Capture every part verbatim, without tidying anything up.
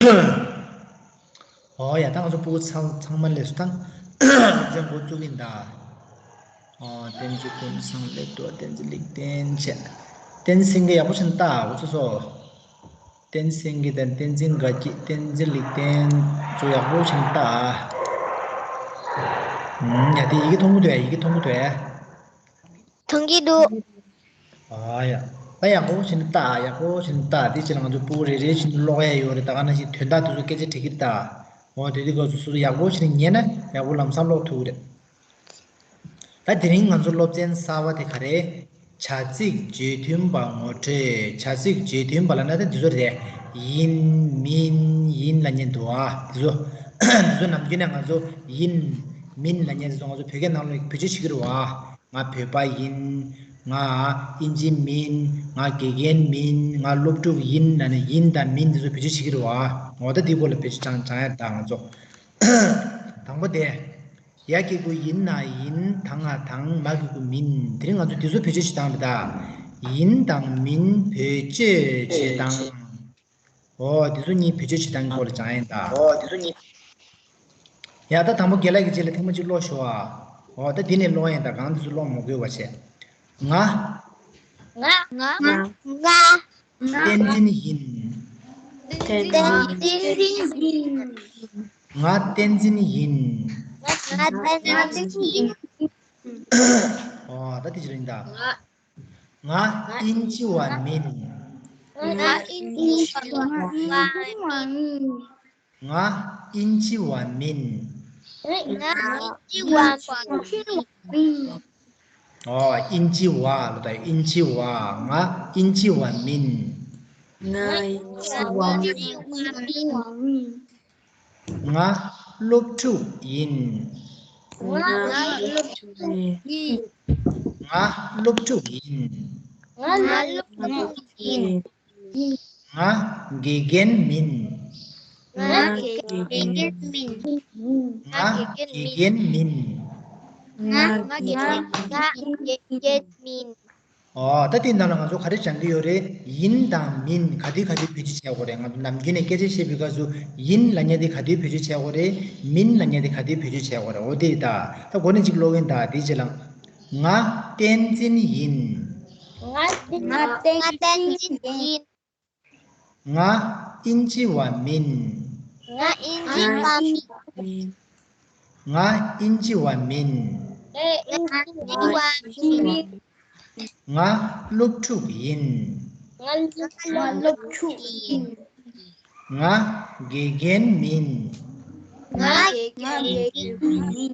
ཨོ་ཡ། ད་ང་ཚོ་སྤུ་གུ་ཚང་ཚང་མ་སླེབས་སོང་། ད་ང་ཚོ་འགོ་བཙུགས་ཀྱི་ཡིན་ད། ཨོ་བསྟན་འཛིན་ཀུན་བཟང་སླེབས་འདུག་བསྟན་འཛིན་ལེགས་ལྡན་བྱས། བསྟན་འཛིན་སེང་གེ་ཡག་པོ་བྱས་ནས་ལྟ། འོ་ཚོ་ཚོ། བསྟན་འཛིན་སེང་གེ་དང་བསྟན་འཛིན་དགའ་སྐྱིད། བསྟན་འཛིན་ལེགས་ལྡན་ཚོ་ཡག་པོ་བྱས་ནས་ལྟ། ཨུམ། ཡ་དེ་ཡི་གེ་མཐོང་གི་འདུག་ཡ། ཡི་གེ་མཐོང་གི་འདུག་ཡ། མཐོང་གི་འདུག་ཨ་ཡ། ད་ཡག་པོ་བྱས་ནས་ལྟ། ཡག་པོ་བྱས་ནས་ལྟ། དེ་ཕྱིར་ང་ཚོ་སྤུ་གུ་རེ་རེ་བཞིན་ཀློག་ཡ་ཡོད་རེད། ད་ག་ནང་བཞིན་དོན་དག་དེ་ཚོ་སྐད་ཆ་དྲི་གི་རེད་ད། འོ་དེ་དུས་སྐབས་སུ་སོ་སོ་ཡག་པོ་བྱས་ནས་ཉན་ན་ཡག་པོ་ལམ་སང་ཀློག་ཐུབ་ཀྱི་རེད། ད་དེ་རིང་ང་ཚོ་སློབ་ཚན་གསར་པ་དེ་ག་རེ། བྱ་ཚིག་རྗེས་མཐུན་པ་ངོ་སྤྲོད། བྱ་ཚིག་རྗེས་མཐུན་པ་ལབ་ན་ད་འདི་ཚོ་རེད། ཡིན། མིན། ཡིན་ལབ་མཁན་འདུག་ཨ། འདི་ཚོ། འདི་ཚོ་ནམ་རྒྱུན་ནས་ང་ཚོ་ཡིན། མིན་ལབ་མཁན་འདི་ཚོ་ང་ཚོ་བོད་སྐད་ནང་ལ་བེད་སྤྱོད་བྱེད་ཀྱི་རེད་བ། ང་བོད་པ་ཡིན། ང་ཨིན་ཇི་མིན། ང་དགེ་རྒན་མིན། ང་སློབ་ཕྲུག་ཡིན་ལབ་ནས་ཡིན་དང་མིན་འདི་ཚོ་བེད་སྤྱོད་བྱེད་ཀྱི་རེད་བ། འོ་ད་འདིའི་སྐོར་ལ་བེད་སྤྱོད་སྦྱང་སྦྱང་ཡ་ད་ང་ཚོ། དང་པོ་དེ། ཡ་གི་གུ་ཡིན་ན་ཡིན། ད་ང་དང་། མ་གི་གུ་མིན། དེ་རིང་ང་ཚོ་དེ་ཚོ་བེད་སྤྱོད་བྱེད་སྟངས་རེད་ད། ཡིན་དང་མིན་བེད་སྤྱོད་བྱེད་སྟངས། འོ་དེ་ཚོ་གཉིས་བེད་སྤྱོད་བྱེད་སྟངས་ཀྱི་སྐོར་ལ་སྦྱང་ཡིན་ད། འོ་དེ་ཚོ་གཉིས། ཡ་ད་དང་པོ་རྒན་ལགས་ཀྱི་རྗེས་ལ་ཐེངས་མ་གཅིག་ཀློག་ཤོག་ཨ། འོ་ད་འདི་ནས་ཀློག་ཡིན་ད། གང་དེ་ཚོ་ཀློག་མ་དགོས་པ་བྱས། ང་། ང་། ང་། ང་། བསྟན་འཛིན་ཡིན། བསྟན་འཛིན་ཡིན། ང་བསྟན་འཛིན་ཡིན། ང་བསྟན་འཛིན་ཡིན། ཨོ་ད་དེ་ཅི་རེད་ད། ང་། ང་ཨིན་ཇི་བ་མིན། ང་ཨིན་ཇི་བ་མིན། ང་ཨིན་ཇི་བ་མིན། ང་ཨིན་ཇི་བ་མིན། ཨོ་ཨིན་ཇི་བ་ལ་ད་ཨིན་ཇི་བ། ང་ཨིན་ཇི་བ་མིན། ང་ཨིན་ཇི་བ་མིན། ང་སློབ་ཕྲུག་ཡིན། ང་སློབ་ཕྲུག་ཡིན། ང་སློབ་ཕྲུག་ཡིན། ང་སློབ་ཕྲུག་ཡིན། ང་དགེ་རྒན་མིན། ང་དགེ་རྒན་མིན། ང་དགེ་རྒན་མིན། ང་དགེ་རྒན་མིན། ཨོ་ད་དེའི་ནང་ལ་ང་ཚོ་ག་རེ་སྦྱང་གི་ཡོད་རེད། ཡིན་དང་མིན་ག་དུས་ག་དུས་བེད་སྤྱོད་བྱེད་དགོས་རེད། ང་ཚོ་ནམ་རྒྱུན་ནས་སྐད་ཆ་བཤད་པའི་སྐབས་སུ་ཡིན་ལབ་མཁན་དེ་ག་དུས་བེད་སྤྱོད་བྱེད་དགོས་རེད། མིན་ལབ་མཁན་དེ་ག་དུས་བེད་སྤྱོད་བྱེད་དགོས་རེད། འོ་དེ་ད་ད་འགོ་ནས་གཅིག་ཀློག་གིན་ད། དེའི་རྗེས་ལ། ང་བསྟན་འཛིན་ཡིན། ང་བསྟན་འཛིན་ཡིན། ང་ཨིན་ཇི་བ་མིན། ང་ཨིན་ཇི་བ་མིན། ང་ཨིན་ཇི་བ་མིན། ང་ཨིན་ཇི་བ་མིན། ང་སློབ་ཕྲུག་ཡིན། ང་སློབ་ཕྲུག་ཡིན། ང་དགེ་རྒན་མིན། ང་དགེ་རྒན་མིན།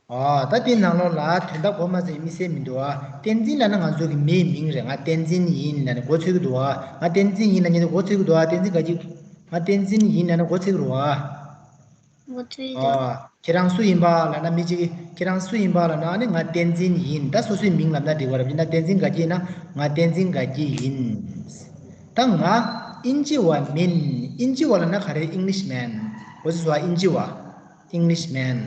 ཨ་ད་དེ་ནང་ལོགས་ལ་དོན་དག་གོ་མ་ཟིན་མི་སེ་མི་འདུག་ཨ། བསྟན་འཛིན་ལབ་ན་ང་ཚོ་གི་མིའི་མིང་རེད། ང་བསྟན་འཛིན་ཡིན་ལབ་ནས་གོ་ཚོད་ཀྱི་འདུག་ཨ། ང་བསྟན་འཛིན་ཡིན་ལབ་ནས་གོ་ཚོད་ཀྱི་འདུག་ཨ། བསྟན་འཛིན་ག་ཅིག་ང་བསྟན་འཛིན་ཡིན་ལབ་ནས་གོ་ཚོད་ཀྱི་རེད་ཨ། གོ་ཚོད་ཀྱི་འདུག་ཨ། ཁྱེད་རང་སུ་ཡིན་པ་ལབ་ན་མི་གཅིག་གིས་ཁྱེད་རང་སུ་ཡིན་པ་ལབ་ན་ཨ་ནི་ང་བསྟན་འཛིན་ཡིན། ད་སོ་སོའི་མིང་ལབ་ན་འགྲིག་པ་རེད། ཡིན་ན་བསྟན་འཛིན་དགའ་སྐྱིད་ཡིན་ན་ང་བསྟན་འཛིན་དགའ་སྐྱིད་ཡིན། ད་ང་ཨིན་ཇི་བ་མིན། ཨིན་ཇི་བ་ལབ་ན་ག་རེ། Englishman། འོ་ཟེར་བ་ཨིན་ཇི་བ། Englishman།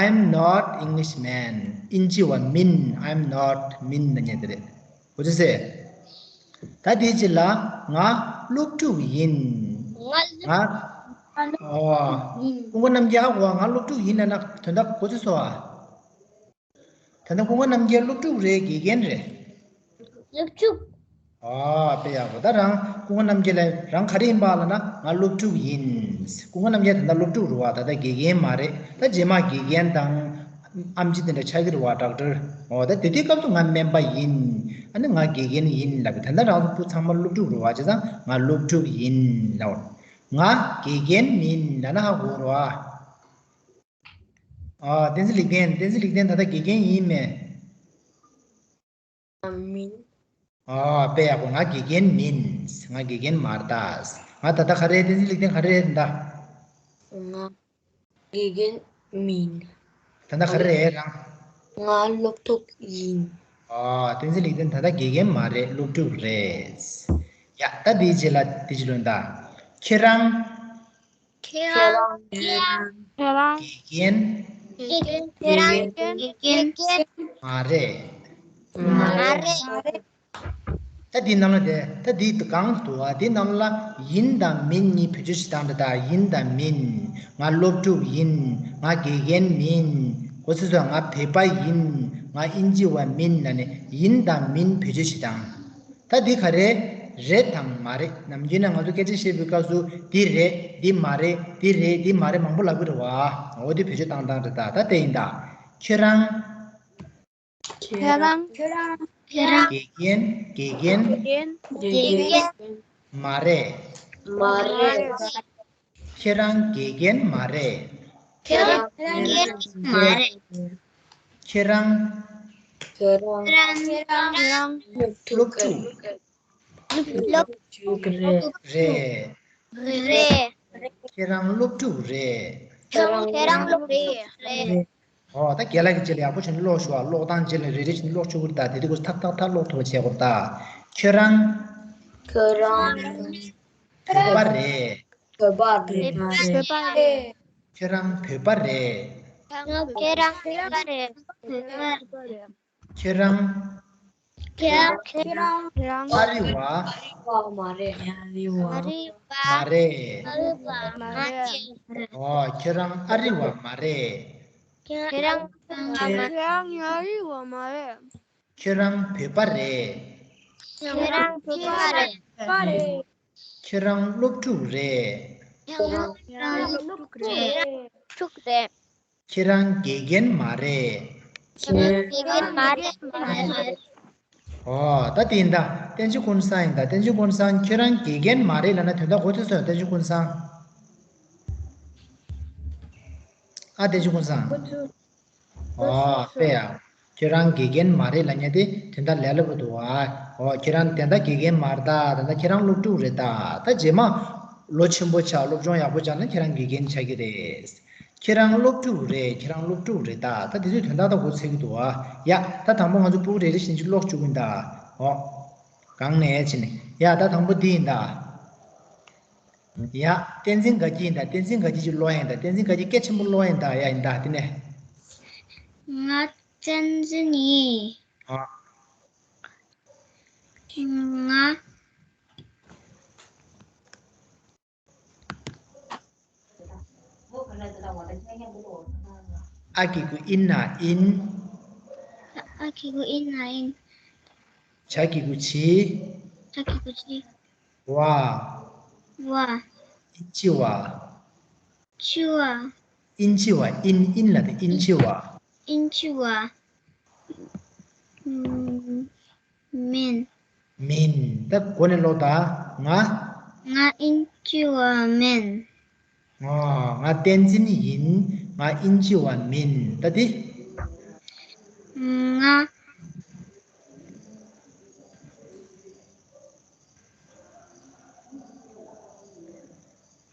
I am not Englishman། ཨིན་ཇི་བ་མིན། I am not མིན་ལབ་མཁན་དེ་རེད། འོ་ཙི་སེ། ད་དེའི་རྗེས་ལ་ང་སློབ་ཕྲུག་ཡིན། ང་ང་ཨོ། ཀུན་དགའ་རྣམ་རྒྱལ་གོ་ང་སློབ་ཕྲུག་ཡིན་ལབ་ན་དོན་དག་གོ་ཚོད་སོང་ཨ། ད་ལྟ་ཀུན་དགའ་རྣམ་རྒྱལ་སློབ་ཕྲུག་རེད་དགེ་རྒན་རེད། སློབ་ཕྲུག་ཨ་དཔེ་ཡག་པོ། ད་རང་ཀུན་དགའ་རྣམ་རྒྱལ་ལ་རང་ག་རེ་ཡིན་པ་ལབ་ན་ང་སློབ་ཕྲུག་ཡིན། ཀུན་དགའ་རྣམ་རྒྱལ་ད་ལྟ་སློབ་ཕྲུག་རེད་བ། ད་ལྟ་དགེ་རྒན་མ་རེད། ད་རྗེས་མ་དགེ་རྒན་དང་ཨེམ་ཆི་དེ་འདྲ་ཆགས་ཀྱི་རེད་བ། ཌོག་ཊར། འོ་ད་དེ་དུས་སྐབས་སུ་ང་སྨན་པ་ཡིན། ཨ་ནི་ང་དགེ་རྒན་ཡིན་ལབ་པའི། ད་ལྟ་རང་ཚོ་སྤུ་ཚང་མ་སློབ་ཕྲུག་རེད་བ། བྱས་ཙང་ང་སློབ་ཕྲུག་ཡིན་ལབ། ང་དགེ་རྒན་མིན་ལབ་ན་ཧ་གོ་རེད་བ། ཨ་བསྟན་འཛིན་ལེགས་ལྡན། བསྟན་འཛིན་ལེགས་ལྡན་ད་ལྟ་དགེ་རྒན་ཡིན་མེད། མིན། ཨ་དཔེ་ཡག་པོ། ང་དགེ་རྒན་མིན། ང་དགེ་རྒན་མ་རེད་ད། ང་ད་ལྟ་ག་རེ། བསྟན་འཛིན་ལེགས་ལྡན་ག་རེ་རེད་ད། ང་དགེ་རྒན་མིན། ད་ལྟ་ག་རེ་རེད་རང་། ང་སློབ་ཕྲུག་ཡིན། ཨ་བསྟན་འཛིན་ལེགས་ལྡན་ད་ལྟ་དགེ་རྒན་མ་རེད། སློབ་ཕྲུག་རེད། ཡ་ད་དེའི་རྗེས་ལ་དེ་ཅི་ལོན་ད། ཁྱེད་རང་། ཁྱེད་རང་། ཁྱེད་རང་། དགེ་རྒན། དགེ་རྒན། ཁྱེད་རང་། དགེ་རྒན་མ་རེད། མ་རེད། ད་ ད་འདི་ནང་ལ་དེ་ད་འདི་གང་འདུག་ཨ། འདི་ནང་ལ་ཡིན་དང་མིན་གཉིས་བེད་སྤྱོད་བྱེད་སྟངས་འདི་ལྟ། ཡིན་དང་མིན། ང་སློབ་ཕྲུག་ཡིན། ང་དགེ་རྒན་མིན། གོ་ཚོད་ཚོད། ང་བོད་པ་ཡིན། ང་ཨིན་ཇི་བ་མིན་ལབ་ནས་ཡིན་དང་མིན་བེད་སྤྱོད་བྱེད་སྟངས། ད་འདི་ག་རེ། རེད་དང་མ་རེད། ནམ་རྒྱུན་ནས་ང་ཚོ་སྐད་ཆ་བཤད་པའི་སྐབས་སུ་འདི་རེད། འདི་མ་རེད། འདི་རེད། འདི་མ་རེད། མང་པོ་ལབ་ཀྱི་རེད་བ། འོ་འདི་བེད་སྤྱོད་བཏང་སྟངས་རེད། ད་ད་དེ་ཡིན་ད། ཁྱོད་རང་། ཁྱོད་རང་། ཁྱོད་རང་། ཁྱོད་རང་། དགེ་རྒན། དགེ་རྒན། དགེ་རྒན། དགེ་རྒན། མ་རེད། མ་རེད། ཁྱེད་རང་དགེ་རྒན་མ་རེད། ཁྱེད་རང་དགེ་རྒན་མ་རེད། ཁྱེད་རང་། ཁྱེད་རང་། ཁྱེད་རང་། སློབ་ཕྲུག་སློབ་ཕྲུག་རེད། རེད། ཁྱེད་རང་སློབ་ཕྲུག་རེད། ཁྱེད་རང་སློབ་ཕྲུག་རེད། ཨོ་ད་རྒན་ལགས་ཀྱིས་རྗེས་ལ་ཡག་པོ་བྱས་ནས་ཀློག་ཤོག་ཨ། ཀློག་སྟངས་རྗེས་ལ་རེ་རེ་བྱས་ནས་ཀློག་ཆོག་གི་རེད་ད། དེ་དུས་ཁོས་ཐག་ཐག་ཐག་ཀློག་ཐུབ་པ་བྱེད་དགོས་རེད་ད། ཁྱོད་རང་། ཁྱོད་རང་། བོད་པ་རེད། བོད་པ་རེད། བོད་པ་རེད། ཁྱོད་རང་བོད་པ་རེད། ཁྱོད་རང་བོད་པ་རེད། ཁྱོད་རང་། ཁྱོད་རང་། ཁྱོད་རང་། ཨ་རི་བ། མ་རེད། མ་རེད། མ་རེད། མ་རེད། ཨོ་ཁྱོད་རང་ཨ་རི་བ་མ་རེད། ཁྱོད་རང་། ཁྱོད་རང་ཨ་རི་བ་མ་རེད། ཁྱོད་རང་བོད་པ་རེད། ཁྱོད་རང་བོད་པ་རེད། ཁྱོད་རང་སློབ་ཕྲུག་རེད། ཁྱོད་རང་སློབ་ཕྲུག་རེད། ཕྲུག་རེད། ཁྱེད་རང་དགེ་རྒན་མ་རེད། ཁྱེད་རང་དགེ་རྒན་མ་རེད། མ་རེད། ཨོ་ད་དེ་ཡིན་ད། བསྟན་འཛིན་ཀུན་བཟང་ཡིན་ད། བསྟན་འཛིན་ཀུན་བཟང་ཁྱེད་རང་དགེ་རྒན་མ་རེད་ལབ་ན་དོན་དག་གོ་ཐོས་སོང་། བསྟན་འཛིན་ཀུན་བཟང་། ཨ་བསྟན་འཛིན་ཀུན་བཟང་། ཨོ་དཔེ་ཡ། ཁྱེད་རང་དགེ་རྒན་མ་རེད་ལབ་མཁན་དེ་དོན་དག་ལས་སླ་པོ་འདུག་ཨ། ཨོ་ཁྱེད་རང་དེ་འདྲ་དགེ་རྒན་མ་རེད་ད། ད་ལྟ་ཁྱེད་རང་སློབ་ཕྲུག་རེད་ད། ད་རྗེས་མ་ལོ་ཆེན་པོ་ཆགས་སློབ་སྦྱོང་ཡག་པོ་སྦྱངས་ན་ཁྱེད་རང་དགེ་རྒན་ཆགས་ཀྱི་རེད། ཁྱེད་རང་སློབ་ཕྲུག་རེད། ཁྱེད་རང་སློབ་ཕྲུག་རེད་ད། ད་དེ་ཚོའི་དོན་དག་ད་གོ་ཚད་ཀྱི་འདུག་ཨ། ཡ་ད་དང་པོ་ང་ཚོ་ཕྲུ་གུ་རེ་རེ་བཞིན་ཅིག་ཀློག་བཅུག་གིན་ད། ཨོ། གང་ནས་ཕྱིན་ནས། ཡ་ད་དང་པོ་འདི་ཡིན་ད། ཡ་བསྟན་འཛིན་དགའ་སྐྱིད་ཡིན་ད། བསྟན་འཛིན་དགའ་སྐྱིད་ཅིག་ཀློག་ཡ་ཡིན་ད། བསྟན་འཛིན་དགའ་སྐྱིད་སྐད་ཆེན་པོ་ཀློག་ཡ་ཡིན་ད། ཡ་ཡིན་ད་དེ་ནས། ང་བསྟན་འཛིན་ཡིན། ཨ། ང་། ཨ་གི་གུ་ཨིན་ན་ཨིན། ཨ་གི་གུ་ཨིན་ན་ཨིན། ཇ་གི་གུ་ཇི། ཇ་གི་གུ་ཇི། བ། བ། ཨིན་ཇི་བ། ཇི་བ། ཨིན་ཇི་བ། ཨིན་ཨིན་ལ་དེ་ཨིན་ཇི་བ། ཨིན་ཇི་བ། ཨམ། མིན། མིན། ད་གོ་ནས་ཀློག་ད། ང་། ང་ཨིན་ཇི་བ་མིན། ང་། ང་བསྟན་འཛིན་ཡིན། ང་ཨིན་ཇི་བ་མིན། ད་དེ། ང་།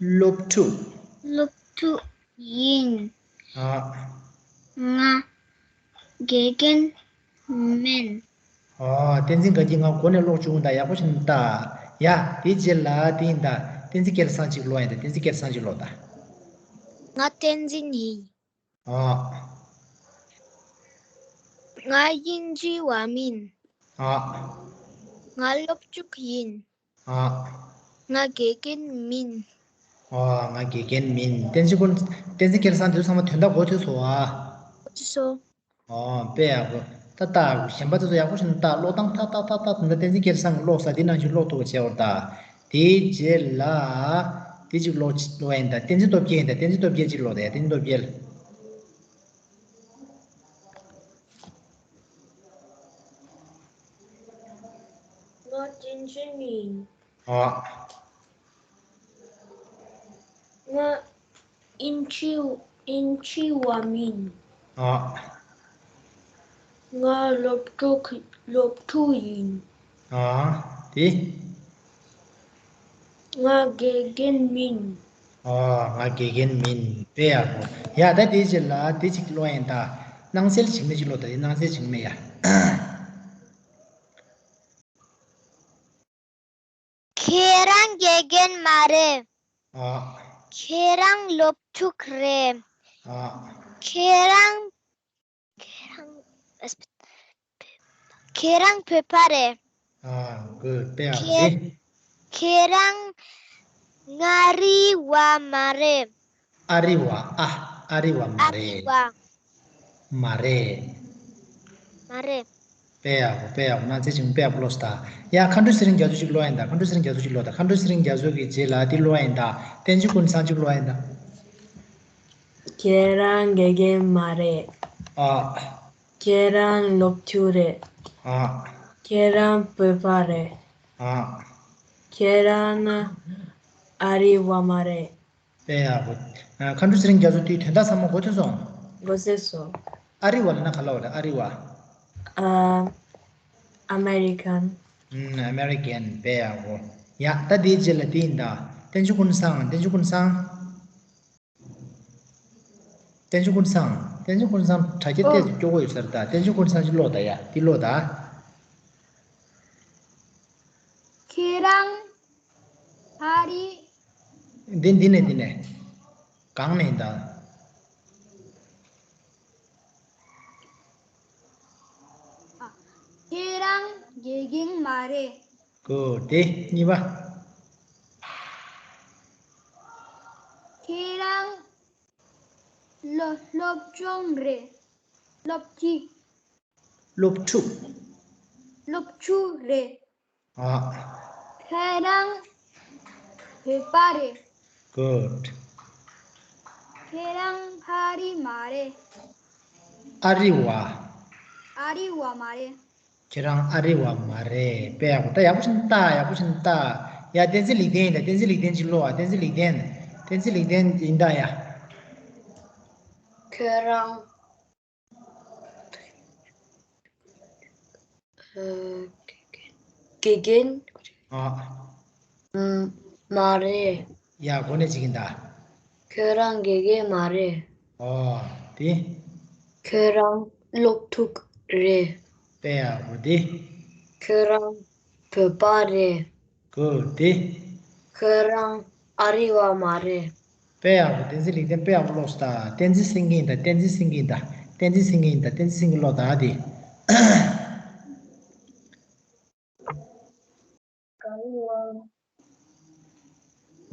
སློབ་ཕྲུག་སློབ་ཕྲུག་ཡིན། ཨ། ང་དགེ་རྒན་མིན། ཨ། བསྟན་འཛིན་དགའ་སྐྱིད་ང་གོ་ནས་ཀློག་བཅུག་ད། ཡག་པོ་ཞིག་ད། ཡ་དེའི་རྗེས་ལ་དེ་ཡིན་ད། བསྟན་འཛིན་སྐལ་བཟང་ཅིག་ཀློག་ཡིན་ད། བསྟན་འཛིན་སྐལ་བཟང་ཅིག་ཀློག་ད། ང་བསྟན་འཛིན་ཡིན། ཨ། ང་དབྱིན་ཇི་བ་མིན། ཨ། ང་སློབ་ཕྲུག་ཡིན། ཨ། ང་དགེ་རྒན་མིན། ཨ། ང་དགེ་རྒན་མིན། བསྟན་འཛིན་ཀུན། བསྟན་འཛིན་སྐལ་བཟང་དེ་ཚོ་ཚང་མ་དོན་དག་གོ་ཐོས་སོང་ཨ། གོ་ཐོས་སོང་། ཨོ་དཔེ་ཡག་པོ། ད་ལྟ་གཞན་པ་དེ་ཚོ་ཡག་པོ་ཞིག་ནས་ལྟ། ཀློག་སྟངས་ཏག་ཏག་ཏག་ཏག་དེ་འདྲ་བསྟན་འཛིན་སྐལ་བཟང་གིས་ཀློག་ས་དེ་ནང་བཞིན་ཀློག་ཐུབ་པ་བྱས་པར་གདའ། དེའི་རྗེས་ལ། དེ་གཅིག་ཀློག་ཀློག་ཡིན་ད། བསྟན་འཛིན་སྟོབས་རྒྱལ་ཡིན་ད། བསྟན་འཛིན་སྟོབས་རྒྱལ་གཅིག་ཀློག་ད། བསྟན་འཛིན་སྟོབས་རྒྱལ། ང་བསྟན་འཛིན་ཡིན། ཨ། ང་ཨིན་ཇི་ཨིན་ཇི་བ་མིན། ཨ། ང་སློབ་ཕྲུག་སློབ་ཕྲུག་ཡིན། ཨ། དེ། ང་དགེ་རྒན་མིན། ཨ། ང་དགེ་རྒན་མིན། དཔེ་ཡག་པོ། ཡ་ད་དེའི་རྗེས་ལ་དེ་གཅིག་ཀློག་ཡིན་ད། སྣང་གསལ་འཇིགས་མེད་ཅིག་ཀློག་ད། དེ་སྣང་གསལ་འཇིགས་མེད་ཡ། ཁྱེད་རང་དགེ་རྒན་མ་རེད། ཨ། ཁྱེད་རང་སློབ་ཕྲུག་རེད། ཨ། ཁྱེད་རང་། ཁྱེད་རང་། ཁྱེད་རང་བོད་པ་རེད། ཨ། གུཌ། དཔེ་ཡག་པོ་རེད། ཁྱེད་རང་ང་རི་བ་མ་རེད། ཨ་རི་བ། ཨ། ཨ་རི་བ་མ་ཨ་རི་རེད། བ། མ་རེད། མ་རེད། དཔེ་ཡག་པོ། དཔེ་ཡག་པོ། ན་ཚེ་ཆུང་དཔེ་ཡག་པོ་ཀློག་སོང་ད། ཡ། མཁའ་འགྲོ་ཚེ་རིང་རྒྱ་མཚོ་ཅིག་ཀློག་ཡིན་ད། མཁའ་འགྲོ་ཚེ་རིང་རྒྱ་མཚོ་ཅིག་ཀློག་ད། མཁའ་འགྲོ་ཚེ་རིང་རྒྱ་མཚོ་གི་རྗེས་ལ་དེ་ཀློག་ཡིན་ད། བསྟན་ཆོས་ཀུན་བཟང་ཅིག་ཀློག་ཡིན་ད། ཁྱེད་རང་དགེ་རྒན་མ་རེད། ཨ། ཁྱེད་རང་སློབ་ཕྲུག་རེད། ཨ། ཁྱེད་རང་བོད་པ་རེད། ཨ། ཁྱེད་རང་ཨ་རི་བ་མ་རེད། དཔེ་ཡག་པོ། ཨ། མཁའ་འགྲོ་ཚེ་རིང་རྒྱ་མཚོ་དེའི་དོན་དག་ཚང་མ་གོ་ཐོས་སོང་། གོ་ཐོས་སོང་། ཨ་རི་བ་ལབ་ན་ག་ལབ་པ་རེད། ཨ་རི་བ། ཨ། ཨ་མེ་རི་ཀན། ཨམ། ཨ་མེ་རི་ཀན། དཔེ་ཡག་པོ། ཡ། ད་དེའི་རྗེས་ལ་དེ་ཡིན་ད། བསྟན་ཆོས་ཀུན་བཟང་། བསྟན་ཆོས་ཀུན་བཟང་། བསྟན་ཆོས་ཀུན་བཟང་། བསྟན་ཆོས་ཀུན་བཟང་དྲ་རྒྱ་ཨོ། ཏོག་ཙམ་སྐྱོ་པོ་ཡོད་ས་རེད་ད། བསྟན་ཆོས་ཀུན་བཟང་ཅིག་ཀློག་ད་ཡ། འདི་ཀློག་ད། ཁྱེད་རང་ཨ་རི། འདི། འདི་ནས། འདི་ནས། གང་ནས་ཡིན་ད། ཁྱེད་རང་དགེ་རྒན་མ་རེད། གུཌ། དེ་གཉིས་པ། ཁྱེད་རང་སློབ། སློབ་སྦྱོང་རེད། སློབ་ཕྲུག་སློབ་ཕྲུག་སློབ་ཕྲུག་རེད། ཨ། ཁྱེད་རང་བོད་པ་རེད། གུཌ། ཁྱེད་རང་ཨ་རི་མ་རེད། ཨ་རི་བ། ཨ་རི་བ་མ་རེད། ཁྱེད་རང་ཨ་རི་བ་མ་རེད། དཔེ་ཡག་པོ། ད་ཡག་པོ་ཞིག་ལྟ། ཡག་པོ་ཞིག་ལྟ། ཡ། བསྟན་འཛིན་ལེགས་ལྡན་ཡིན་ད། བསྟན་འཛིན་ལེགས་ལྡན་ཅིག་ཀློག་ཨ། བསྟན་འཛིན་ལེགས་ལྡན། བསྟན་འཛིན་ལེགས་ལྡན་ཡིན་ད་ཡ། ཁྱོད་རང་། ཨ། དགེ་རྒན། ཨ། ཨམ། མ་རེད། ཡ། གོ་གནས་ཅིག་ཡིན་ད། ཁྱོད་རང་དགེ་རྒན་མ་རེད། ཨོ། དེ། ཁྱོད་རང་སློབ་ཕྲུག་རེད། དཔེ་ཡག་པོ་དེ། ཁྱོད་རང་བོད་པ་རེད། གུཌ། དེ། ཁྱོད་རང་ཨ་རི་བ་མ་རེད། དཔེ་ཡག་པོ། བསྟན་འཛིན་ལེགས་ལྡན་དཔེ་ཡག་པོ་ཀློག་སོང་ད། བསྟན་འཛིན་སེང་གེ་ཡིན་ད། བསྟན་འཛིན་སེང་གེ་ཡིན་ད། བསྟན་འཛིན་སེང་གེ་ཀློག་ད། དེ།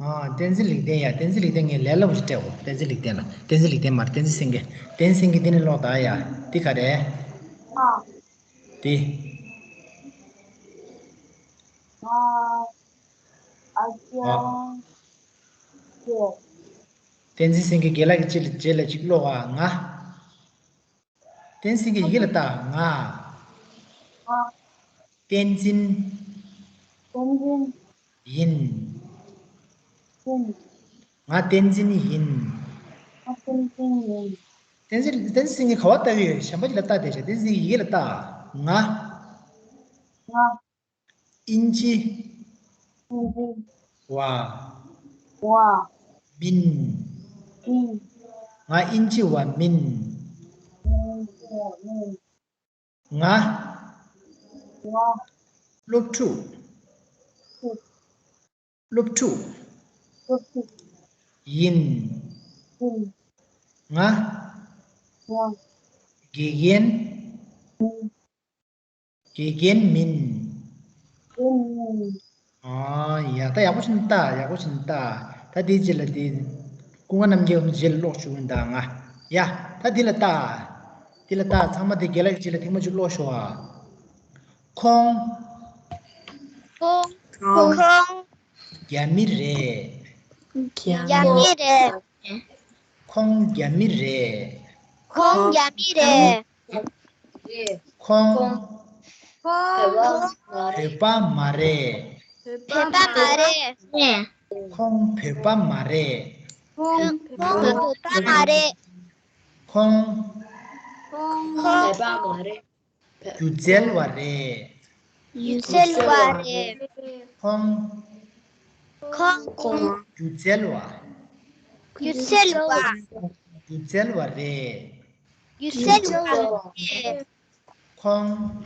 ཨ། བསྟན་འཛིན་ལེགས་ལྡན་ཡ། བསྟན་འཛིན་ལེགས་ལྡན་ངས་ལས་སླ་པོ་ཞིག་སྤྲད་གོ། བསྟན་འཛིན་ལེགས་ལྡན་ལ། བསྟན་འཛིན་ལེགས་ལྡན་མ་རེད། བསྟན་འཛིན་སེང་གེ། བསྟན་འཛིན་སེང་གེ། འདི་ནས་ཀློག་ད་ཡ། འདི་ག་རེད། ཨ། འདི། ཨ། ཨ། བསྟན་འཛིན་སེང་གེ་རྒན་ལགས་ཀྱི་རྗེས་ལ། རྗེས་ལ་ཅིག་ཀློག་ཨ། ང་། བསྟན་འཛིན་གྱི་ཡི་གེ་ལ་ལྟ། ང་། ང་། བསྟན་འཛིན། བསྟན་འཛིན། ཡིན། ཡིན། ང་བསྟན་འཛིན་ཡིན། ང་བསྟན་འཛིན་ཡིན། བསྟན་འཛིན། བསྟན་འཛིན་སེང་གེ་ག་པར་ལྟ་གི་ཡོད། གཞན་པ་ཅིག་ལ་ལྟ་དེ་བྱས། བསྟན་འཛིན་གྱི་ཡི་གེ་ལ་ལྟ། ང་། ང་། ཨིན་ཇི། ཨིན་ཇི། བ། བ། མིན། མིན། ང་ཨིན་ཇི་བ་མིན། ང་ཨིན་ཇི་བ་མིན། ང་། ང་། སློབ་ཕྲུག་སློབ་ཕྲུག་སློབ་ཕྲུག་ཡིན། ཡིན། ང་། ང་། དགེ་རྒན། ཡིན། དགེ་རྒན་མིན། ཨ། ཡ། ད་ཡག་པོ་ཞིག་ལྟ། ཡག་པོ་ཞིག་ལྟ། ད་དེའི་རྗེས་ལ་དེ། ཀུན་དགའ་རྣམ་རྒྱལ་རྗེས་ལ་ཀློག་ཞུ་གི་ཡིན་ད་ང་། ཡ། ད་འདི་ལ་ལྟ། འདི་ལ་ལྟ། ཚང་མ་དེ་རྒན་ལགས་ཀྱི་རྗེས་ལ་ཐེངས་མ་གཅིག་ཀློག་ཤོག་ཨ། ཁོང་། ཁོང་། ཁོང་། རྒྱ་མི་རེད། རྒྱ་མི་རེད། ཁོང་རྒྱ་མི་རེད། ཁོང་རྒྱ་མི་རེད། ཁོང་། ཁོང་། བོད་པ་མ་རེད། བོད་པ་མ་རེད། ཁོང་བོད་པ་མ་རེད། ཁོང་བོད་པ་མ་རེད། ཁོང་། ཁོང་། ཁོང་། བོད་པ་མ་རེད། སྒྱུ་རྩལ་བ་རེད། སྒྱུ་རྩལ་བ་རེད། ཁོང་། ཁོང་། སྒྱུ་རྩལ་བ། སྒྱུ་རྩལ་བ། སྒྱུ་རྩལ་བ་རེད། སྒྱུ་རྩལ་བ་རེད། ཁོང་།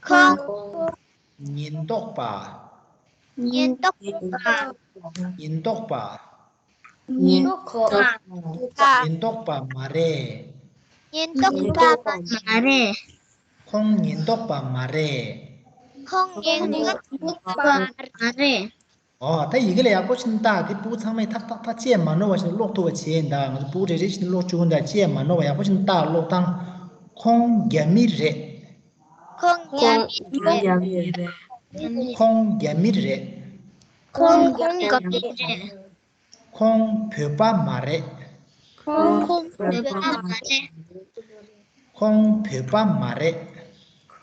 ཁོང་། ཉེན་རྟོག་པ། ཉེན་རྟོག་པ། ཉེན་རྟོག་པ། ཉེན་རྟོག་པ། ཉེན་རྟོག་པ་མ་རེད། ཉེན་རྟོག་པ་མ་རེད། ཁོང་ཉེན་རྟོག་པ་མ་རེད། ཁོང་ཉེན་རྟོག་པ་མ་རེད། ཨོ། ད་ཡི་གེ་ལ་ཡག་པོ་ཞིག་བལྟ། དེ་ཕྲུ་གུ་ཚང་མས་ཏག་ཏག་ཏག་བཅད་མ་ནོར་བ་ཞིག་ཀློག་ཐུབ་པ་བྱས་ཡིན་ད། ང་ཚོ་ཕྲུ་གུ་རེ་རེ་བཞིན་ཀློག་བཅུག་གི་ཡིན་ད། བཅད་མ་ནོར་བ་ཡག་པོ་ཞིག་བལྟ། ཀློག་སྟངས། ཁོང་རྒྱ་མི་རེད། ཁོང་རྒྱ་མི་རེད། ཁོང་རྒྱ་མི་རེད། ཁོང་རྒྱ་མི་རེད། ཁོང་བོད་པ་མ་རེད། ཁོང་བོད་པ་མ་རེད། ཁོང་བོད་པ་མ་རེད།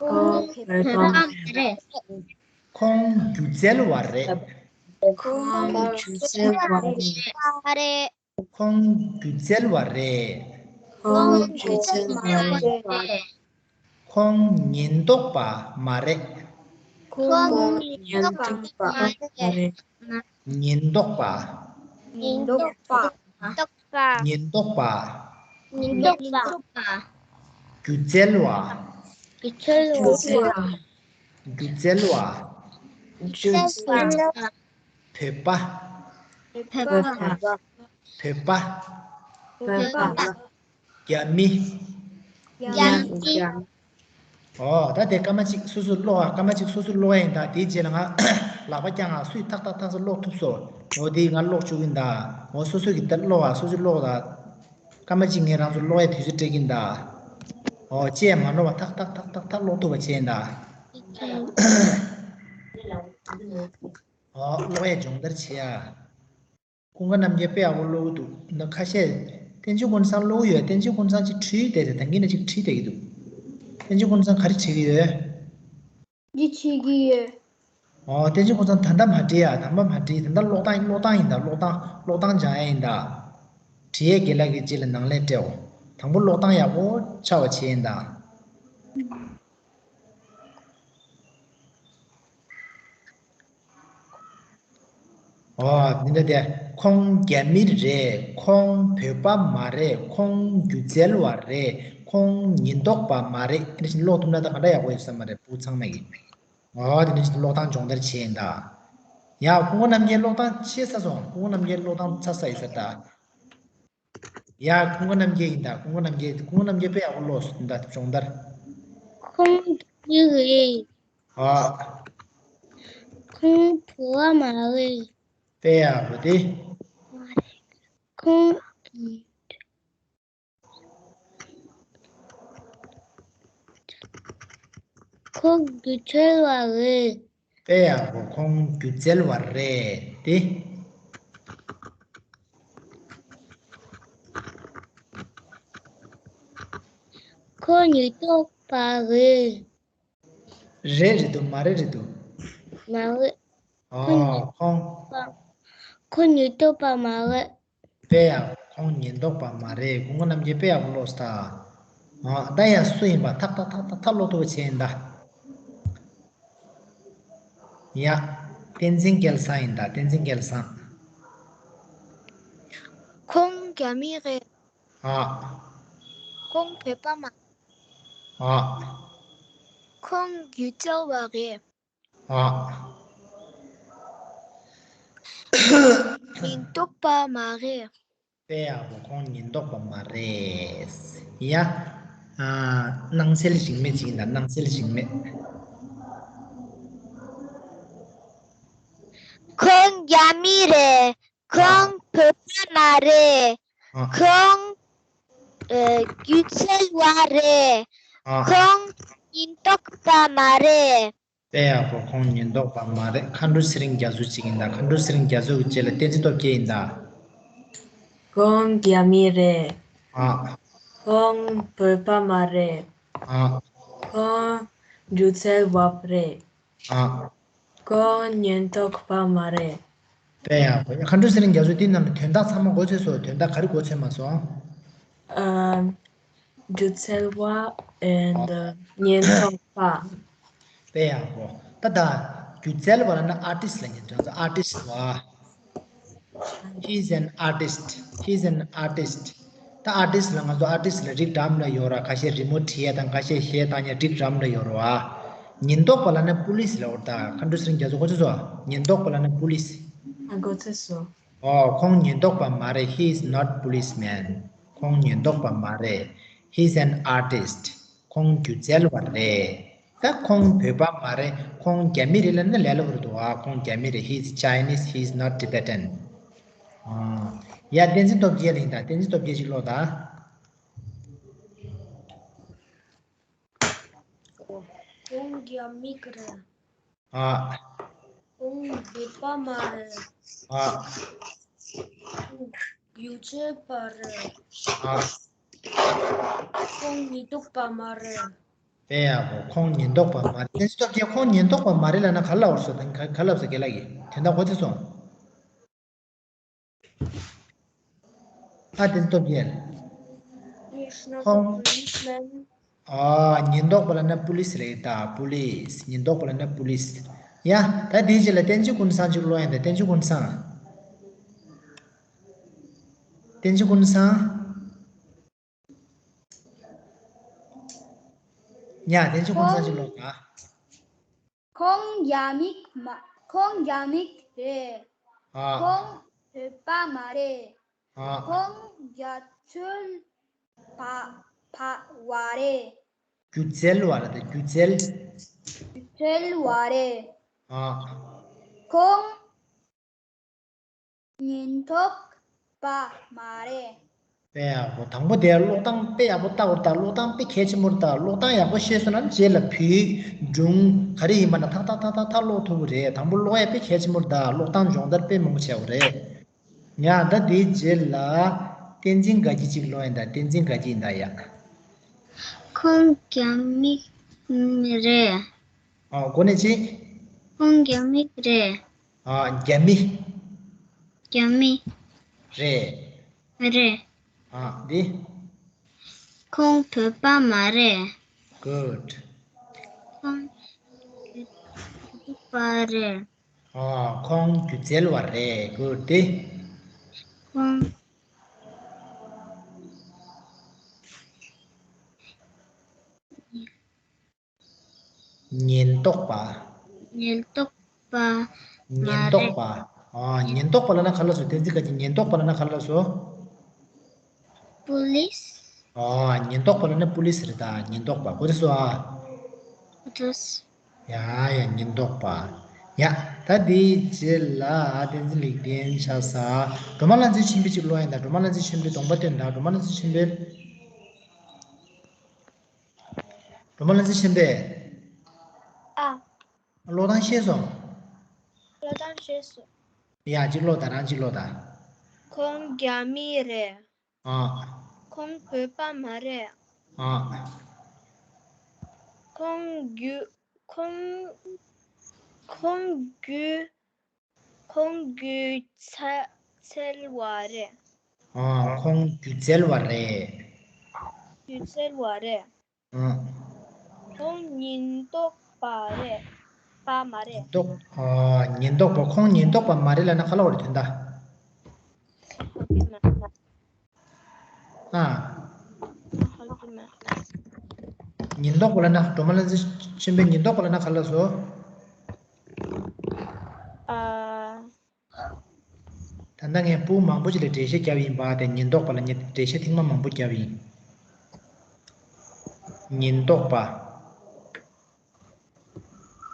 ཁོང་བོད་པ་མ་རེད། ཁོང་སྒྱུ་རྩལ་བ་རེད། ཁོང་སྒྱུ་རྩལ་བ་རེད། ཁོང་སྒྱུ་རྩལ་བ་རེད། ཁོང་སྒྱུ་རྩལ་བ་རེད། ཁོང་ཉེན་རྟོག་པ་མ་རེད། ཁོང་ཉེན་རྟོག་པ་མ་རེད། ཉེན་རྟོག་པ། ཉེན་རྟོག་པ། ཉེན་རྟོག་པ། ཉེན་རྟོག་པ། སྒྱུ་རྩལ་བ། སྒྱུ་རྩལ་བ། སྒྱུ་རྩལ་བ། སྒྱུ་རྩལ་བ། བོད་པ། བོད་པ། བོད་པ། བོད་པ། རྒྱ་མི། རྒྱ་མི། ཨོ། ད་དེ་སྐར་མ་གཅིག་སོ་སོས་ཀློག་ཨ། སྐར་མ་གཅིག་སོ་སོས་ཀློག་ཡ་ཡིན་ད། དེའི་རྗེས་ལ་ང་ལག་པ་བརྐྱངས་ཨ། སུས་ཏག་ཏག་ཏག་ཏག་ཀློག་ཐུབ་སོང་། འོ། དེ་ང་ཀློག་བཅུག་གི་ཡིན་ད། འོ། སོ་སོ་གིས་ད་ཀློག་ཨ། སོ་སོས་ཀློག་ད། སྐར་མ་གཅིག་ངས་རང་ཚོར་ཀློག་ཡ་དུས་ཚོད་སྤྲད་ཀྱི་ཡིན་ད། འོ། བཅད་མ་ནོར་བ་ཏག་ཏག་ཏག་ཏག་ཏག་ཀློག་ཐུབ་པ་བྱས་ཡིན་ད། ཨོ། ཀློག་ཡས་སྦྱོང་བརྡར་བྱེད་ཡ། ཀུན་དགའ་རྣམ་རྒྱལ་དཔེ་ཡག་པོ་ཀློག་གི་འདུག་ད་ཁ་ཤས། བསྟན་ཆོས་ཀུན་བཟང་ཀློག་གི་ཡོད། བསྟན་ཆོས་ཀུན་བཟང་ཅིག་བྲིས་བསྡད་དེ། ད་གིན་ནས་ཅིག་བྲིས་བསྡད་ཀྱི་འདུག་བསྟན་ཆོས་ཀུན་བཟང་ག་རེ་བྲིས་ཀྱི་ཡོད། འདི་བྲིས་ཀྱི་ཡོད། ཨོ། བསྟན་ཆོས་ཀུན་བཟང་ད་ལྟ་མ་བྲིས་ཡ། ད་ལྟ་མ་བྲིས། ད་ལྟ་ཀློག་སྟངས། ཀློག་སྟངས་ཡིན་ད། ཀློག་སྟངས། ཀློག་སྟངས་སྦྱང་ཡ་ཡིན་ད། བྲིས་ཡས་རྒན་ལགས་ཀྱིས་རྗེས་ལ་ནང་ལན་སྤྲད་འོ། དང་པོ་ཀློག་སྟངས་ཡག་པོ་ཆགས་པ་བྱས་ཡིན་ད། ཨོ། འདི་འདྲ་དེ། ཁོང་རྒྱ་མི་རེད། ཁོང་བོད་པ་མ་རེད། ཁོང་སྒྱུ་རྩལ་བ་རེད། ཁོང་ཉེན་རྟོག་པ་མ་རེད། དེ་འདྲ་ཞིག་ཀློག་ཐུབ་ན་ད་ག་འདྲ་ཡག་པོ་ཡོད་བསམ་པ་རེད། ཕྲུ་གུ་ཚང་མ་གིས། ཨོ། དེ་འདྲ་ཞིག་ཀློག་སྟངས་སྦྱོང་བརྡར་བྱས་ཡིན་ད། ཡ། ཀུན་དགའ་རྣམ་རྒྱལ་ཀློག་སྟངས་ཤེས་ཚར་སོང་། ཀུན་དགའ་རྣམ་རྒྱལ་ཀློག་སྟངས་ཚར་ས་ཡོད་ས་ད། ཡ། ཀུན་དགའ་རྣམ་རྒྱལ་ཡིན་ད། ཀུན་དགའ་རྣམ་རྒྱལ། ཀུན་དགའ་རྣམ་རྒྱལ་དཔེ་ཡག་པོ་ཀློག་སོང་ད། སྦྱོང་བརྡར། ཁོང་གི་རེད། ཨ། ཁོང་བོད་པ་མ་རེད། དཔེ་ཡག་པོ་དེ། ཁོང་གི། ཁོང་སྒྱུ་རྩལ་བ་རེད། དཔེ་ཡག་པོ། ཁོང་སྒྱུ་རྩལ་བ་རེད་དེ། ཁོང་ཉེན་རྟོག་པ་རེད། རེད་རེད་འདུག་མ་རེད་རེད་འདུག་མ་རེད། ཨོ། ཁོང་། ཁོང་ཉེན་རྟོག་པ་མ་རེད། དཔེ་ཡག་ཁོང་ཉེན་རྟོག་པ་མ་རེད། ཀུན་དགའ་རྣམ་རྒྱལ་དཔེ་ཡག་པོ་ཀློག་སོང་ད། ཨ། ད་ཡ་སུ་ཡིན་པ་ཐག་ཐག་ཐག་ཐག་ཐག་ཀློག་ཐུབ་པ་བྱས་ཡིན་ད། ཡ། བསྟན་འཛིན་སྐལ་བཟང་ཡིན་ད། བསྟན་འཛིན་སྐལ་བཟང་། ཁོང་རྒྱ་མི་རེད། ཨ། ཁོང་བོད་པ་མ། ཨ། ཁོང་སྒྱུ་རྩལ་བ་རེད། ཨ། ཉེན་རྟོག་པ་མ་རེད། དཔེ་ཡག་པོ། ཁོང་ཉེན་རྟོག་པ་མ་རེད། ཡ། ཨ། སྣང་གསལ་ཞིག་མེད་ཅིག་ཡིན་ད། སྣང་གསལ་ཞིག་མེད། ཁོང་རྒྱ་མི་རེད། ཨ། ཁོང་བོད་པ་མ་རེད། ཨ། ཁོང་། ཨ། སྒྱུ་རྩལ་བ་རེད། ཨ། ཁོང་ཉེན་རྟོག་པ་མ་རེད། དཔེ་ཡག་པོ། ཁོང་ཉེན་རྟོག་པ་མ་རེད། མཁའ་འགྲོ་ཚེ་རིང་རྒྱ་མཚོ་གཅིག་ཡིན་ད། མཁའ་འགྲོ་ཚེ་རིང་རྒྱ་མཚོ་གི་རྗེས་ལ་བསྟན་འཛིན་སྟོབས་རྒྱལ་ཡིན་ད། ཁོང་རྒྱ་མི་རེད། ཨ། ཁོང་བོད་པ་མ་རེད། ཨ། ཁོང་སྒྱུ་རྩལ་བ་རེད། ཨ། ཁོང་ཉེན་རྟོག་པ་མ་རེད། དཔེ་ཡག་པོ། མཁའ་འགྲོ་ཚེ་རིང་རྒྱ་མཚོ་འདི་རྣམས་ལ་དོན་དག་ཚང་མ་མགོ་ཚོས་སོང་། དོན་དག་ག་རེ་མགོ་ཚོས་མ་སོང་། ཨ། སྒྱུ་རྩལ་བ་and ཉེན་རྟོག་པ། དཔེ་ཡག་པོ། ད་ད། སྒྱུ་རྩལ་བ་ལབ་ན་ཨར་ཊིསི་ལབ་མཁན་དེ་ཚོ། ཨར་ཊིསི་བ། He is an artist. He is an artist. ད་ཨར་ཊིསི་ལ་ང་ཚོ་ཨར་ཊིསི་ལ་རིགས་འདྲ་མི་འདྲ་ཡོད་ར། ཁ་ཤས་རི་མོ་བྲིས་ཡ་དང་། ཁ་ཤས་གཞས་བཏང་ཡ། རིགས་འདྲ་མི་འདྲ་ཡོད་ར་བ། ཉེན་རྟོག་པ་ལབ་ན་པུ་ལིས་ལབ་ཡོད་ར། ད་མཁའ་འགྲོ་ཚེ་རིང་རྒྱ་མཚོ་མགོ་ཚོས་སོང་། ཉེན་རྟོག་པ་ལབ་ན་པུ་ལིས། ཨ། མགོ་ཚོས་སོང་། ཨོ། ཁོང་ཉེན་རྟོག་པ་མ་རེད། He is not policeman. ཁོང་ཉེན་རྟོག་པ་མ་རེད། He is an artist. ཁོང་སྒྱུ་རྩལ་བ་རེད། ད་ཁོང་བོད་པ་མ་རེད། ཁོང་རྒྱ་མི་རེད་ལབ་ན་ལས་སླ་པོ་རེད་འདུག་ཨ། ཁོང་རྒྱ་མི་རེད། He is Chinese, he is not Tibetan. ཨ། ཡ། བསྟན་འཛིན་སྟོབས་རྒྱལ་ཡིན་ད། བསྟན་འཛིན་སྟོབས་རྒྱལ་ཅིག་ཀློག་ད། ཁོང་རྒྱ་མི་རེད། ཨ། ཁོང་བོད་པ་མ་རེད། ཨ། ཁོང་རྒྱུ་ཆད་པ་རེད། ཨ། ཁོང་ཉེན་རྟོག་པ་མ་རེད། དཔེ་ཡག་པོ། ཁོང་ཉེན་རྟོག་པ་མ་རེད། བསྟན་འཛིན་སྟོབས་རྒྱལ། ཁོང་ཉེན་རྟོག་པ་མ་རེད་ལབ་ན་ག་རེ་ལབ་པ་རེད་ཟེར། ད་ག་རེ་ལབ་ཟེར། རྒན་ལགས་ཀྱིས་དོན་དག་གོ་ཚོད་སོང་། ཨ། བསྟན་འཛིན་སྟོབས་རྒྱལ། He is not a ཁོང་། Policeman. ཨ། ཉེན་རྟོག་པ་ལབ་ན་པུ་ལིས་རེད་ད། པུ་ལིས། ཉེན་རྟོག་པ་ལབ་ན་པུ་ལིས། ཡ། ད་དེའི་རྗེས་ལ་བསྟན་འཛིན་ཀུན་བཟང་ཅིག་ཀློག་ཡིན་ད། བསྟན་འཛིན་ཀུན་བཟང་། བསྟན་འཛིན་ཀུན་བཟང་། ཡ། བསྟན་འཛིན་ཀུན་བཟང་ཅིག་ཀློག་ད། ཁོང་རྒྱ་མི་མ། ཁོང་རྒྱ་མི་རེད། ཨ། ཁོང་བོད་པ་མ་རེད། ཨ། ཁོང་རྒྱ་ཆོལ་པ་པ་བ་རེད། སྒྱུ་རྩལ་བ་རེད་ད། སྒྱུ་རྩལ། སྒྱུ་རྩལ་བ་རེད། ཨ། ཁོང་ཉེན་རྟོག་པ་མ་རེད། དཔེ་ཡག་པོ། དང་པོ་དེ་ཀློག་སྟངས་དཔེ་ཡག་པོ་བལྟ་དགོས་རེད་ད། ཀློག་སྟངས་དཔེ་གལ་ཆེན་པོ་རེད་ད། ཀློག་སྟངས་ཡག་པོ་ཤེས་སོང་ན་རྗེས་ལ་བོད་སྒྲུང་ག་རེ་ཡིན་པ་ན་ཐག་ཐག་ཐག་ཐག་ཐག་ཀློག་ཐུབ་ཀྱི་རེད། དང་པོ་ཀློག་ཡ་དཔེ་གལ་ཆེན་པོ་རེད་ད། ཀློག་སྟངས་སྦྱོང་བརྡར་དཔེ་མང་པོ་བྱེད་དགོས་རེད། ཡ། ད་དེའི་རྗེས་ལ་བསྟན་འཛིན་དགའ་སྐྱིད་ཅིག་ཀློག་ཡིན་ད། བསྟན་འཛིན་དགའ་སྐྱིད་ཡིན་ད། ཡ། ཁོང་རྒྱ་མི་རེད། ཨ། གོ་ནས་ཅི། ཁོང་རྒྱ་མི་རེད། ཨ། རྒྱ་མི། རྒྱ་མི། རེད། རེད། ཨ། འདི། ཁོང་བོད་པ་མ་རེད། Good. ཁོང་བོད་པ་རེད། ཨ། ཁོང་སྒྱུ་རྩལ་བ་རེད། Good. འདི། ཁོང་ཉེན་རྟོག་པ། ཉེན་རྟོག་པ་མ་རེད། ཉེན་རྟོག་པ། ཨ། ཉེན་རྟོག་པ་ལབ་ན་ག་རེ་ལབ་སོང་། བསྟན་འཛིན་དགའ་སྐྱིད། ཉེན་རྟོག་པ་ལབ་ན་ག་རེ་ལབ་སོང་། པུ་ལིས། ཨ། ཉེན་རྟོག་པ་ལབ་ན་པུ་ལིས་རེད་ད། ཉེན་རྟོག་པ། གོ་ཚོད་སོང་ཨ། གོ་ཚོད། ཡ་ཡ། ཉེན་རྟོག་པ། ཡ། ད་དེའི་རྗེས་ལ་བསྟན་འཛིན་ལེགས་ལྡན་ཆགས་ས། སྒྲོལ་མ་ལྷ་མཛེས་ཆོས་འཕེལ་ཅིག་ཀློག་ཡིན་ད། སྒྲོལ་མ་ལྷ་མཛེས་ཆོས་འཕེལ་གདོང་པ་སྟོན་ད། སྒྲོལ་མ་ལྷ་མཛེས་ཆོས་འཕེལ། སྒྲོལ་མ་ལྷ་མཛེས་ཆོས་འཕེལ། ཨ། ཀློག་སྟངས་ཤེས་སོང་། ཀློག་སྟངས་ཤེས་སོང་། ཡ། ཅིག་ཀློག་ད། རང་ཅིག་ཀློག་ད། ཁོང་རྒྱ་མི་རེད། ཨ། ཁོང་བོད་པ་མ་རེད། ཨ། ཁོང་རྒྱུ། ཁོང་། ཁོང་རྒྱུ། ཁོང་སྒྱུ་རྩལ་བ་རེད། ཨ། ཁོང་སྒྱུ་རྩལ་བ་རེད། སྒྱུ་རྩལ་བ་རེད། ཨ། ཁོང་ཉེན་རྟོག་པ་རེད། པ་མ་རེད། ཉེན་རྟོག་ཨ། ཉེན་རྟོག་པ། ཁོང་ཉེན་རྟོག་པ་མ་རེད་ལབ་ན་ག་རེ་ལབ་པ་རེད་དོན་དག་ཨ། ཉེན་རྟོག་པ་ལབ་ན། སྒྲོལ་མ་ལྷ་མཛེས་ཆོས་འཕེལ་ཉེན་རྟོག་པ་ལབ་ན་ག་རེ་ལབ་སོང་། ཨ། ད་ལྟ་ངས་ཕྲུ་གུ་མང་པོ་ཅིག་ལ་འགྲེལ་བཤད་བརྒྱབ་ཡིན་པ། དེ་ཉེན་རྟོག་པ་ལ་ངས་འགྲེལ་བཤད་ཐེངས་མ་མང་པོ་བརྒྱབ་ཡིན། ཉེན་རྟོག་པ།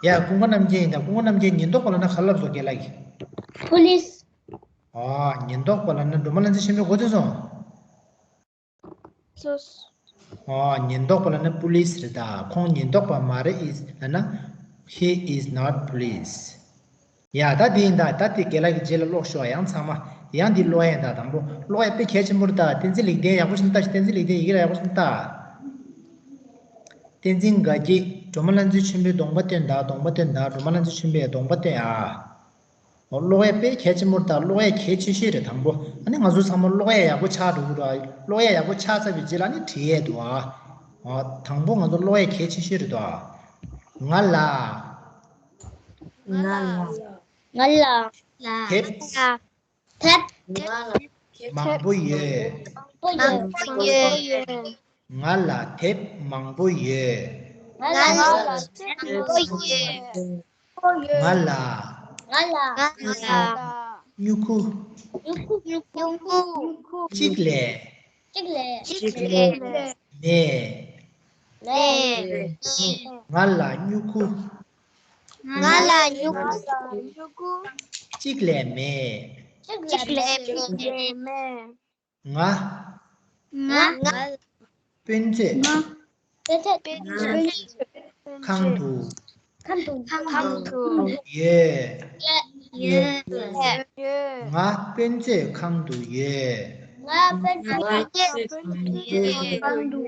ཡ། ཀུན་དགའ་རྣམ་རྒྱལ་ཡིན་ད། ཀུན་དགའ་རྣམ་རྒྱལ། ཉེན་རྟོག་པ་ལབ་ན་ག་རེ་ལབ་སོང་རྒན་ལགས་ཀྱིས། པུ་ལིས། ཨ། ཉེན་རྟོག་པ་ལབ་ན། སྒྲོལ་མ་ལྷ་མཛེས་ཆོས་འཕེལ་གོ་ཚོད་སོང་། སོ། ཨ། ཉེན་རྟོག་པ་ལབ་ན་པུ་ལིས་རེད་ད། ཁོང་ཉེན་རྟོག་པ་མ་རེད། is ལབ་ན། He is not police. ཡ། ད་དེ་ཡིན་ད། ད་དེ་རྒན་ལགས་ཀྱིས་རྗེས་ལ་ཀློག་ཤོག་ཡང་ཚང་མ། ཡང་འདི་ཀློག་ཡ་ཡིན་ད། དང་པོ་ཀློག་ཡ་དཔེ་གལ་ཆེན་པོ་རེད་ད། བསྟན་འཛིན་ལེགས་ལྡན་ཡག་པོ་ཞིག་ལྟ་ཞིག་བསྟན་འཛིན་ལེགས་ལྡན་ཡི་གེ་ལ་ཡག་པོ་ཞིག་ལྟ། བསྟན་འཛིན་དགའ་སྐྱིད། སྒྲོལ་མ་ལྷ་མཛེས་ཆོས་འཕེལ་གདོང་པ་སྟོན་ད། གདོང་པ་སྟོན་ད། སྒྲོལ་མ་ལྷ་མཛེས་ཆོས་འཕེལ་གདོང་པ་སྟོན་ཨ། འོ། ཀློག་ཡ་དཔེ་གལ་ཆེན་པོ་རེད་ད། ཀློག་ཡ་གལ་ཆེ་ཤོས་རེད་དང་པོ། ཨ་ནི་ང་ཚོ་ཚང་མ་ཀློག་ཡ་ཡག་པོ་ཆགས་འགྲོ་གི་རེད། ཀློག་ཡ་ཡག་པོ་ཆགས་ཚར་བའི་རྗེས་ལ་ཨ་ནི་བྲིས་ཡས་འདུག་ཨ། འོ། དང་པོ་ང་ཚོ་ཀློག་ཡ་གལ་ཆེ་ཤོས་རེད་དོ། ང་ལ། ང་ལ། ང་ལ། དེབ། དེབ། མང་པོ་ཡོད། མང་པོ་ཡོད། ང་ལ་དེབ་མང་པོ་ཡོད། ང་ལ་དེབ་མང་པོ་ཡོད། ང་ལ། ང་ལ། ང་ལ། སྨྱུ་གུ། སྨྱུ་གུ། སྨྱུ་གུ། གཅིག་ལས། གཅིག་ལས། གཅིག་ལས། མེད། ལས། ང་ལ་སྨྱུ་གུ། ང་ལ་སྨྱུ་གུ། གཅིག་ལས་མེད། གཅིག་ལས་མེད། ང་། ང་། སྤུན་མཆེད། སྤུན་མཆེད། ཁང་དུ། ཁང་དུ། ཡོད། ཡོད། ང་སྤུན་མཆེད་ཁང་དུ་ཡོད། ང་སྤུན་མཆེད་ཁང་དུ།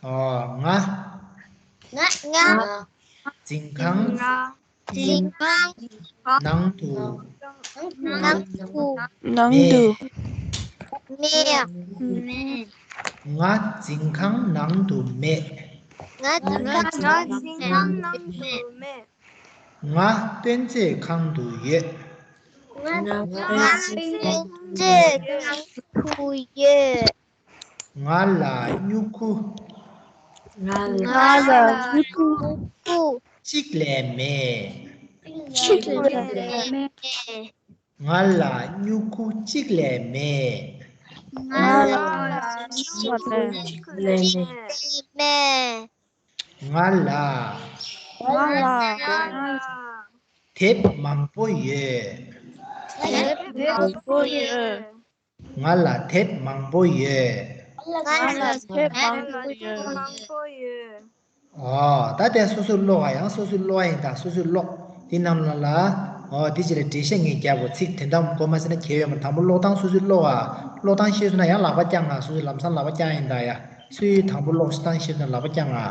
ཨོ། ང་། ང་། ང་། འཛིན་ཁང་། འཛིན་ཁང་། ནང་དུ། ནང་དུ། ནང་དུ། མེད། མེད། ང་འཛིན་ཁང་ནང་དུ་མེད། ང་འཛིན་ཁང་ནང་དུ་མེད། ང་སྤུན་མཆེད་ཁང་དུ་ཡོད། ང་སྤུན་མཆེད་ཁང་དུ་ཡོད། ང་ལ་སྨྱུ་གུ། ང་ལ་སྨྱུ་གུ། གཅིག་ལས་མེད། གཅིག་ལས་མེད། ང་ལ་སྨྱུ་གུ་གཅིག་ལས་མེད། ང་ལ་སྨྱུ་གུ་གཅིག་ལས་མེད། ང་ལ། ང་ལ། དེབ་མང་པོ་ཡོད། དེབ་མང་པོ་ཡོད། ང་ལ་དེབ་མང་པོ་ཡོད། ང་ལ་དེབ་མང་པོ་ཡོད། ཨོ། ད་དེ་སོ་སོས་ཀློག་ཨ། ཡང་སོ་སོས་ཀློག་ཨ་ཡིན། ད་སོ་སོས་ཀློག་དེ་རྣམས་ལ་ལ། ཨོ། དེ་ཅི་ལ་འགྲེལ་བཤད་ངས་རྒྱབ་པོ། ཚིག་དོན་དག་གོ་མ་ཟིན་ན་གལ་ཡོད་མ། དང་པོ་ཀློག་སྟངས་སོ་སོས་ཀློག་ཨ། ཀློག་སྟངས་ཤེས་སོང་ན་ཡང་ལག་པ་བརྐྱང་ཨ། སོ་སོས་ལམ་སང་ལག་པ་བརྐྱང་ཡིན་ད་ཡ། སུས་དང་པོ་ཀློག་སྟངས་ཤེས་སོང་ན་ལག་པ་བརྐྱང་ཨ།